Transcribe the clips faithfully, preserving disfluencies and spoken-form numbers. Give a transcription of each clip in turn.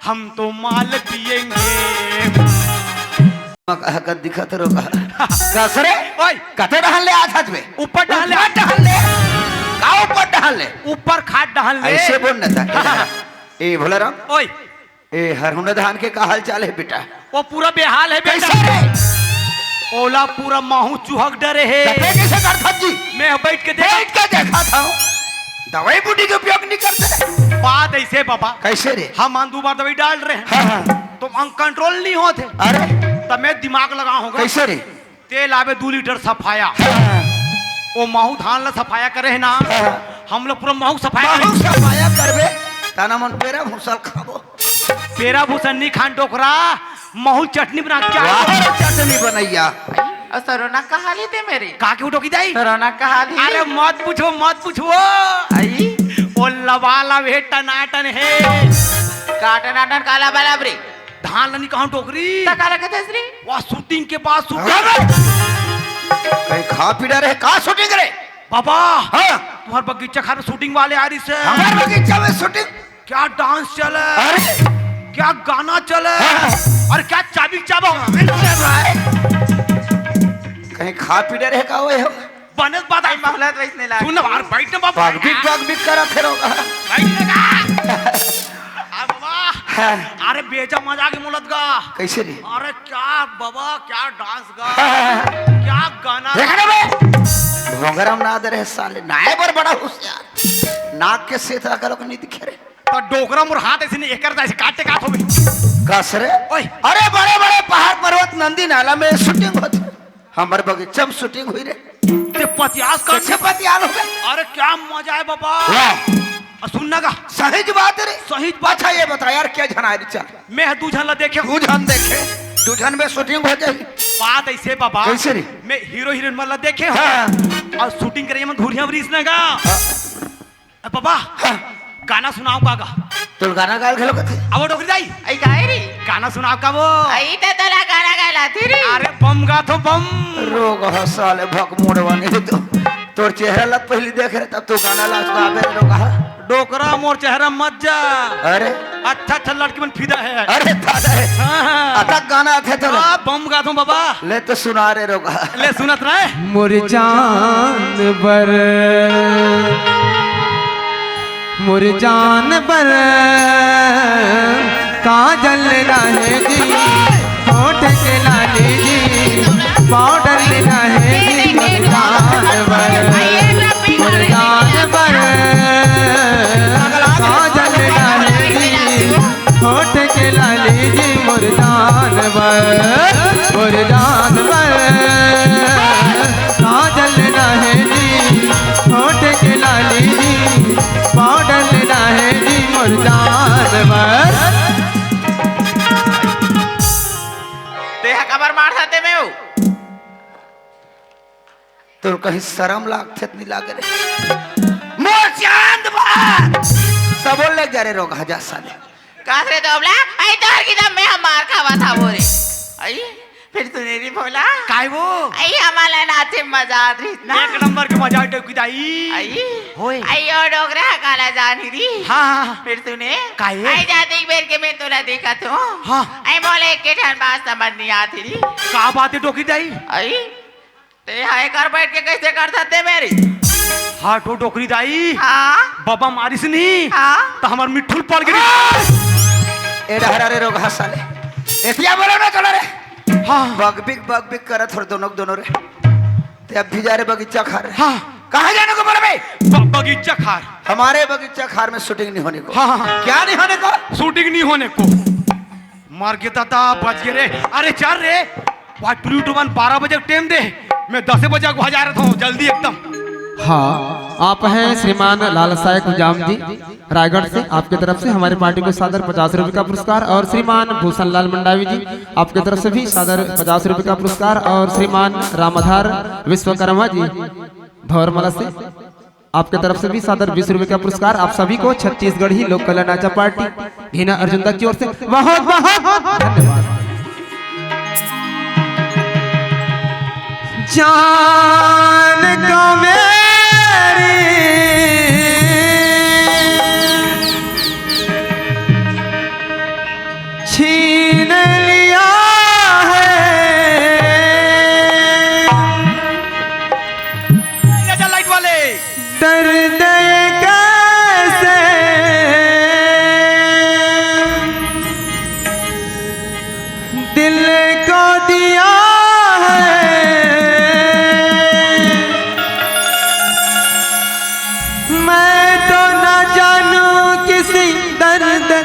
हम तो माल पिएंगे। कहा कर दिखत रहो कहा। कस रे? ओए। कते डहान ले आत हस बे? ऊपर डहान ले। ऊपर डहान ले। का ऊपर डहान ले? ऊपर खाट डहान ले। ऐसे बोल न था। ए भोलाराम। ओए। ए हरहुना धान के का हाल चाल हे बेटा? वो पूरा बेहाल हे बेटा। कैसे रे? ओला पूरा माहू चुहक डरे हे। तबे कैसे करथस जी? मैं बैठ के देख बैठ के देखा था। दवाई बूटी के उपयोग नहीं करते। बात ऐसे बाबा। कैसे रे? हम दू बार दवाई डाल रहे हैं। हाँ, हाँ। तो हम कंट्रोल नहीं होते। अरे। तब मैं दिमाग लगा होगा। कैसे रे? तेल आवे दू लीटर सफाया। हाँ। वो माहू धान ला सफाया करे है ना। हाँ। हम लोग पूरा माहू सफाया माहू करेंगे। सफाया करबे। ताना मन पेरा भूसल खाबो। पेरा भूसल नहीं खान डोकरा, माहू चटनी बना के वाह रे चटनी बनैया। और सरोना कहा ली ते मेरी? का के उठो की दाई? सरोना कहा ली? अरे मत पूछो, मत पूछो। आई? वो लबालब हे, टनाटन हे। का टनाटन, का लबालब रे? धान लनी कहूं डोकरी। त काला कथस रे? वाह, शूटिंग के बाद शूटिंग। अरे! कहीं खा पी डरे, का शूटिंग रे? बाबा, हाँ। तुम्हार बगीचा खार में शूटिंग वाले आ रही से। हमार बगीचा में शूटिंग? क्या डांस चले? अरे! क्या गाना चले? हाँ। और क्या चाबी चाबो? अरे भाई। कहीं खा पी डरे का वो हो? बनत बात आई। मोहलत वैसने लाग। सुन ना, बाहर बैठ ना बाबा। बगबिक, बगबिक करा फिर होगा। बैठ ना का? आ बाबा। हाँ। अरे बेजा मजा के मोलत गा। कैसे रे? अरे क्या बाबा, क्या डांस गा। हाँ। क्या गाना। देख ना बे। भोंगरम ना दे रहे साले। नाए बर बड़ा होशियार। नाक के सेत रखा लोग नहीं दिखे रे। तो डोकरा मोर हाथ ऐसे नहीं एकर ऐसे काटे काट हो गई। कस रे? ओए। अरे बड़े बड़े पहाड़ पर्वत नंदी नाला में शूटिंग होती। हमर बगीचा में शूटिंग हुई रे। ते पतियास का कैसे पतियाल हो गए? अरे क्या मजा है बाबा। वाह। आ, सुन ना का। सही बात रे। सही बात। अच्छा ये बता यार, क्या झन आए रे चल? मैं दू झन ला देखे। दू झन देखे, दू झन में शूटिंग हो जाए। बात ऐसे बाबा। कैसे रे? मैं हीरो हीरोइन मन ला देखे हूँ। हाँ। और शूटिंग करे मन घुरिया वरीस ना का। हाँ। ए बाबा, हाँ। गाना सुनाओ का गा? तोर गाना गाल घलो कथे। अब डोकरी दाई। आई गाए रे। गाना सुनाओ का वो? आई ते तोला गाना गाला थी रे। अरे बम गा तो बम। रोग ह साले भक मोड़वा नहीं तो। तोर चेहरा लग पहली देख रहे तब तो गाना लास्ट गाबे रे रोग ह। डोकरा मोर चेहरा मत जा। अरे। अच्छा अच्छा लड़की मन फिदा है। अरे दादा है। हाँ, हाँ। अतक गाना थे तो। हाँ, बम गा दो बाबा। ले तो सुना रे रोग ह। ले सुनत रहे। मोर जान बर, मोर जान बर, काजल रहे जी, होठ के लाली जी, पाउडर रहे जी, मोर जान बर, मोर जान बर, काजल रहे जी, होठ के लाली जी मोर जान बर, मोर जान बर। काजल रहे जी, होठ के लाली जी, पाउडर रहे जी मोर जान बर। ते हा काबर मार खाते में हो? तोर कहीं शरम लागथे त नहीं लागे रे। मोर चांद बा। सबो ले जा रे रोग ह जा साले। कास रे दोबला, आई तोहर की दम में हम मार खावा था वो रे। आई, फिर तूने री बोला। काय वो? आई हमारा नाचे मजा आत रही ना। एक नंबर के मजा आते की दाई। आई। होए। आई ओ डोकरा काला जानी री। हाँ, हाँ, हाँ। फिर तूने। काय? आई जाते एक बेर के मैं तोला देखा तो। हाँ। आई बोले एक के ठन बात समझ नहीं आती री। का बात है डोकी दाई? आई। ते हा एकर बैठ के कैसे कर सकते मेरी? हाँ, तो डोकरी दाई। हाँ। बाबा मारिस नहीं। हाँ। तो हमार मिट्ठुल पड़ गिरी। ए डहरा रे रोग ह साले। एतिया बोलो ना चलो रे। हाँ। बगबिक, बगबिक करत हो दोनों, दोनों रे। ते अब भी जा रे बगीचा खार। हाँ। कहाँ जाने को बोला बे? ब-, बगीचा खार। हमारे बगीचा खार में शूटिंग नहीं होने को। हाँ, हाँ, हाँ। क्या नहीं होने को? शूटिंग नहीं होने को। मर गए दादा, बच गए रे। अरे चल रे, वाह, टुरी टुमन बारह बजे टाइम दे, मैं दस बजे को हजार था, जल्दी एकदम। हाँ, आप हैं श्रीमान लाल साय कुजाम जी, रायगढ़ से। आपके तरफ से हमारी पार्टी को सादर पचास रुपए का पुरस्कार, और श्रीमान भूषण लाल मंडावी जी, आपके तरफ से भी सादर पचास रुपए का पुरस्कार, और श्रीमान रामाधार विश्वकर्मा जी भौरमला से, आपके तरफ से भी सादर बीस रुपए का पुरस्कार। आप सभी को छत्तीसगढ़ी लोक कला नाचा पार्टी घीना अर्जुंदा की ओर से बहुत बहुत धन्यवाद। जान को मेरी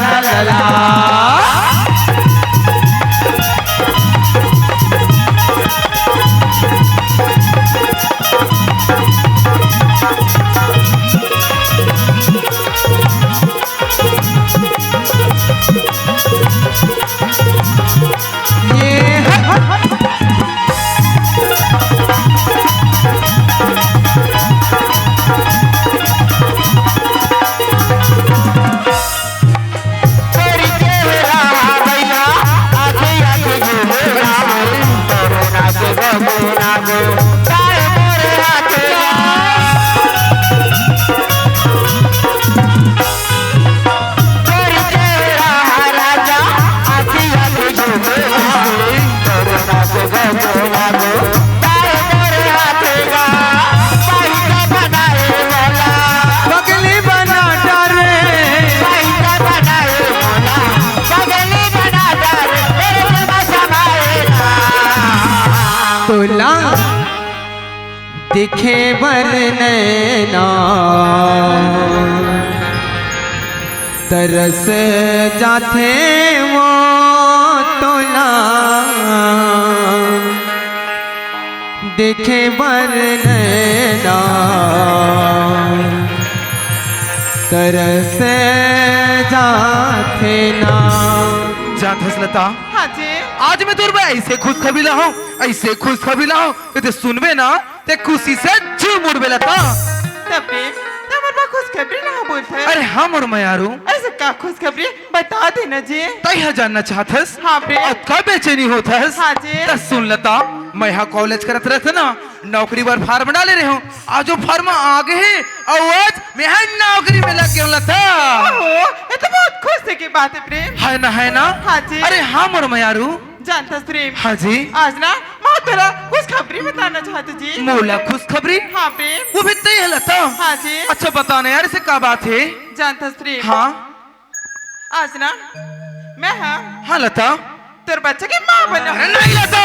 ला ला ला। देखे बर नैना तरस जाथे वो तोला, देखे बर नैना तरस जाथे ना। जानथस लता, हाँ जी। आज मैं तोर बर ऐसे खुशखबरी लाहूं, ऐसे खुशखबरी लाहूं, तो ते सुनबे ना, ते खुशी से झूम उठबे लता। तब प्रेम, तब मोर बर खुशखबरी ना बोलथे। अरे हाँ मोर मयारू। ऐसे का खुशखबरी? बता देना जी। तैं ह जानना चाहथस? हाँ प्रेम। अतका बेचैनी होथस? हाँ जी। त सुन लता, मैं हा कॉलेज करत रहते ना, नौकरी बर फार्म डाले रहे हूँ। आज वो फार्म आ गए हे, अउ आज मैं हा नौकरी में लग गया हूँ लता। ओहो, ये तो बहुत खुशी की बात है प्रेम। है ना, है ना? हाँ जी। अरे हाँ मोर मयारू। जानथस प्रेम। हाँ जी। आज ना मैं तोला खुशखबरी बताना चाहत जी। मोला खुशखबरी? हाँ प्रेम। वो भी तैं ह लता? हाँ जी। अच्छा बता ना यार, ऐसे का बात है? जानथस प्रेम। हाँ। आज ना मैं हा हाँ लता। तोर बच्चा के माँ बना। अरे नहीं लता।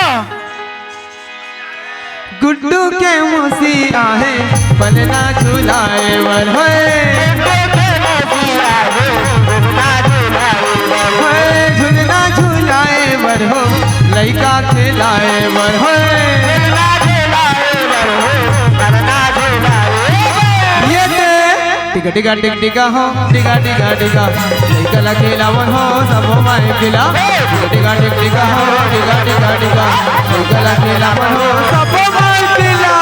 गुड्डू के मौसी आहे, पलना झुलाए बर होए। होए, झुलना झुलाए बर हो, लइका खिलाए बर होए। ये ते टिका टिका टिक टिका हो, टिका टिका टिका, लइका ला खिलावन हो, सबो माई पिला। टिका टिका टिक टिका हो, टिका टिका टिका, लइका ला खिलावन हो, सबो माई पिला।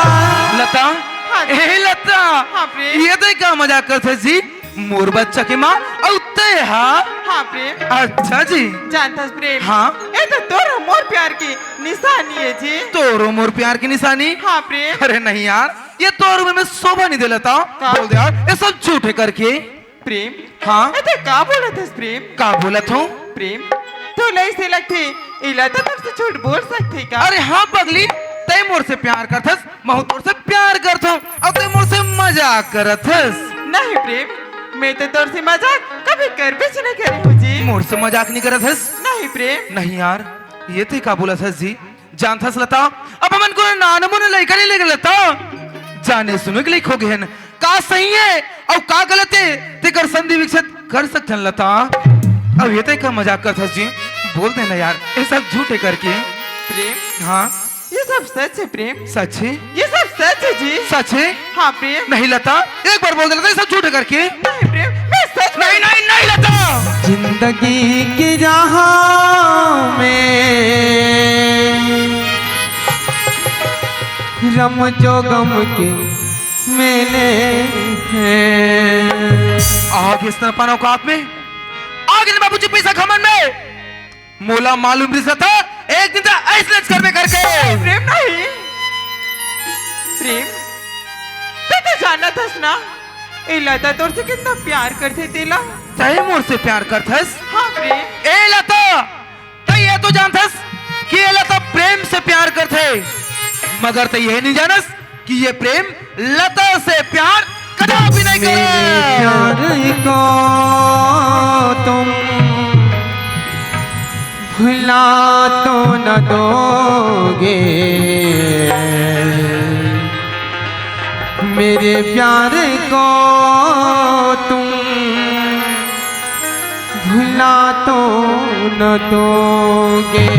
लता, हाँ। ए लता, हाँ, प्रेम। ये तो का मजाक करथस जी? मोर बच्चा के माँ, अउ तैं हा? हाँ, प्रेम। अच्छा जी। जानथस प्रेम। हाँ। ये तो तोर मोर प्यार की निशानी है जी। तोर मोर प्यार की निशानी? हाँ, प्रेम। अरे नहीं यार, ये तोर में, में शोभा नहीं देलता। का? बोल दे यार, ये सब झूठ है करके। प्रेम। हाँ? ये ते का बोलत हस प्रेम? का बोलत हूँ? प्रेम, तोला ऐसे लगथे, इला तो तुमसे झूठ बोल सकथे का? अरे हाँ पगली, तैं मोर से प्यार करथस, महू तोर से प्यार करथों, अउ तैं मोर से मजाक करत हस। नहीं प्रेम, मैं तो तोर से मजाक कभी करबे च नहीं करे हूँ जी। मोर से मजाक नहीं करत हस? नहीं प्रेम। नहीं यार, ये ते का बोलत हस जी? जानथस लता, अब हमन कोनो नानमुन लइका नहीं लेके लता। जाने सुने के लइक हो गए हन। का सही है अउ का गलत है, तेकर संधि विच्छेद कर सकथन लता। अब ये तय का मजाक करथस जी, बोल देना यार, ये सब झूठ है करके। प्रेम, हाँ? ये सब सच है प्रेम। सच है? ये सब सच है जी। सच है? हाँ प्रेम। नहीं लता, एक बार बोल दे लता, ये सब झूठ है करके। नहीं प्रेम, मैं सच में नहीं, नहीं, नहीं लता। जिंदगी की राहों में रम जो गम के मेले हैं। आगे स्तर पर औकात में, आगे बाबूजी पैसा खमन में। मोला मालूम रिहिस था, एक दिन त अइसनेच करबे करके। प्रेम नहीं। प्रेम, तैं तो जानत हस ना, ए लता तोर से कितना प्यार करथे तेला। तैं मोर से प्यार करथस? हाँ प्रेम। ए लता, तैं ये तो जानथस कि ए लता प्रेम से प्यार करथे, मगर तैं ये नहीं जानस कि ये प्रेम लता से प्यार कदापि नहीं करे। प्यार को तुम भुला तो न दोगे, मेरे प्यार को तुम भुला तो न दोगे।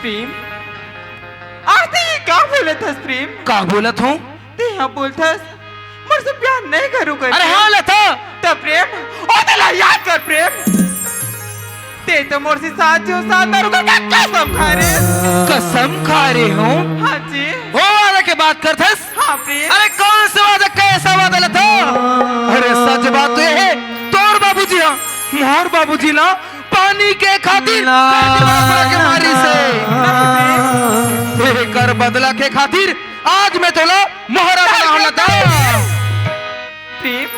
प्रेम, आज तैं ये का बोलत हस प्रेम? का बोलत हूँ? तैं हा बोलथस, मोर से प्यार नहीं करू कर अरे प्रेम। हाँ लता। त प्रेम, ओ तेला याद कर प्रेम। तैं तो मोर से सात झन सात दारू का कसम खाए रहे। कसम खाए रहे हूँ? हाँ जी। वो वादा के बात करथस? हाँ प्रेम। अरे कौन से वादा, कैसा वादा लता? अरे सच बात तो ये है, तोर बाबूजी हा मोर बाबूजी ला पानी के खातिर ना, पेट में पकड़ के मारिस हे। एकर बदला के खातिर आज मैं तोला मोहरा बनाहूं लता। प्रेम,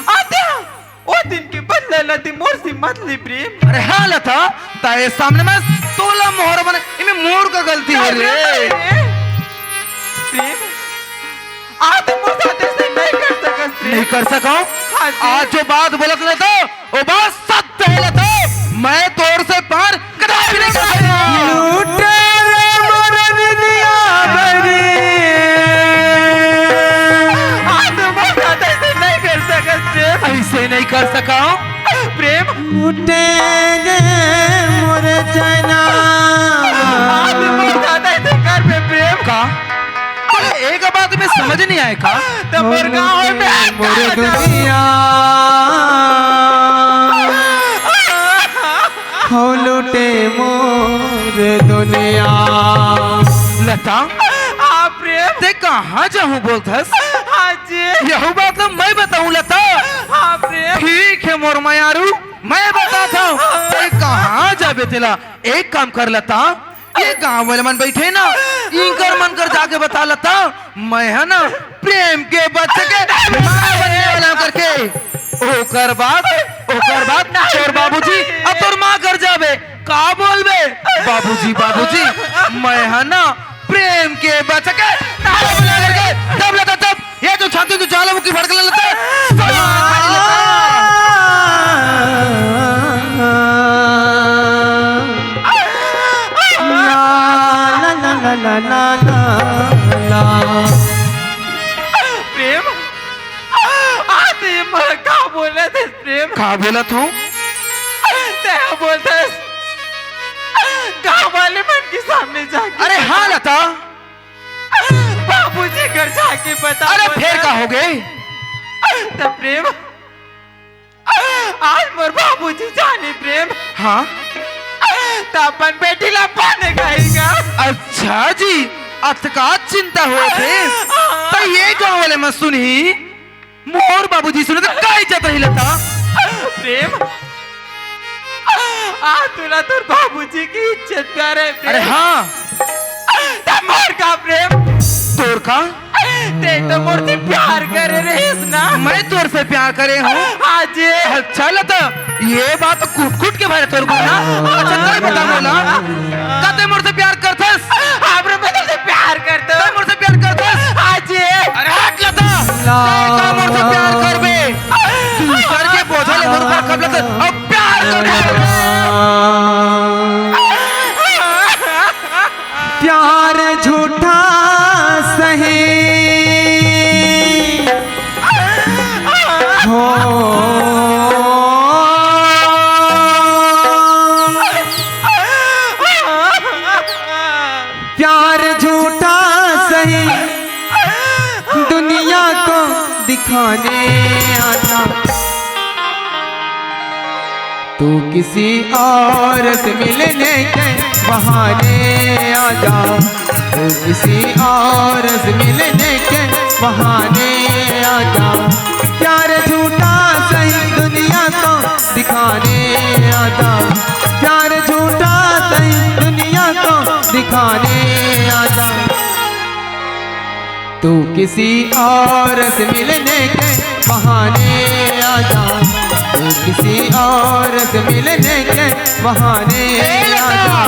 आत्या, ओ दिन के बदला ला तैं मोर से मत ले प्रेम। अरे हाँ लता, तैं ए सामने में तोला मोहरा बना, इमे मोर का गलती हे रे। प्रेम, आज तैं मोर साथ ऐसे नहीं कर सकस प्रेम। नहीं कर सकंव? हाँ जी। आज जो बात बोलत ना तो, वो बात सत्य है लता। मैं तोर से प्यार कदापि नहीं कर सकंव। लूटे रे मोर दिया भरी। समझ नहीं आए का? तो मोर गाँव में मोर दुनिया, हो लूटे मोर दुनिया। लता, हाँ प्रेम। ते कहाँ जाहूँ बोलथस? हाँ जी। यहू बात तो मैं बताऊँ लता। हाँ प्रेम। ठीक है मोर मयारू, मैं बताता हूँ। ते कहाँ जाबे तेला? एक काम कर लता, ये गांव वाले मन बैठे ना, इंकर मन कर जाके बता लता, मैं है ना प्रेम के बच्चे के माँ बनने वाला हूँ करके। ओकर बाद, ओकर बाद तोर बाबूजी अब तोर माँ कर जाबे। का बोलबे? बाबूजी, बाबूजी, मैं है ना प्रेम के बच्चे के माँ बनने वाला करके। तब लता, तब ये जो छाती तू ज्वालामुखी भड़क लेता है, प्रेम, आज ये मोला का बोलत हस प्रेम? का बोलत हूँ? ते बोलत हस गाँव वाले मन के सामने जाके। अरे हाँ लता, बाबूजी घर जाके बता। अरे फेर का हो गए? त प्रेम, आज मोर बाबूजी जानी प्रेम। हाँ? त अपन बेटी ला पाने गई का। अच्छा जी, अतका चिंता होत हे। त ये गाँव वाले मन सुनही, मोर बाबूजी सुने त का इज्जत रही लता? प्रेम, आज तुला तोर बाबूजी के इज्जत प्यार हे प्रेम। अरे हाँ। त मोर का प्रेम? तोर का? ते तो मोर से प्यार करे रहिस ना। मैं तोर से प्यार करे हूँ। हाँ जी। अच्छा लता, ये बात कुट कुट के भरे तोर को ना। अच्छा तोर बता मोला, का ते मोर से प्यार करथस? हाँ प्रेम, मैं तोर से प्यार करता हूँ। ते मोर से प्यार करथस? हाँ जी। अरे हट लता, ते का मोर से प्यार करबे? दूसर के बोझा ले मोर ऊपर कब लता, अब प्यार करबे। प्यार झूठा सही हो। प्यार झूठा सही, दुनिया को दिखाने आता। तू किसी और से मिलने के बहाने आजा, तू किसी और से मिलने के बहाने आजा। प्यार झूठा सही, दुनिया को दिखाने आजा। प्यार झूठा सही, दुनिया को दिखाने आजा। तू किसी और से मिलने के बहाने आजा, तू किसी और से मिलने के बहाने आजा।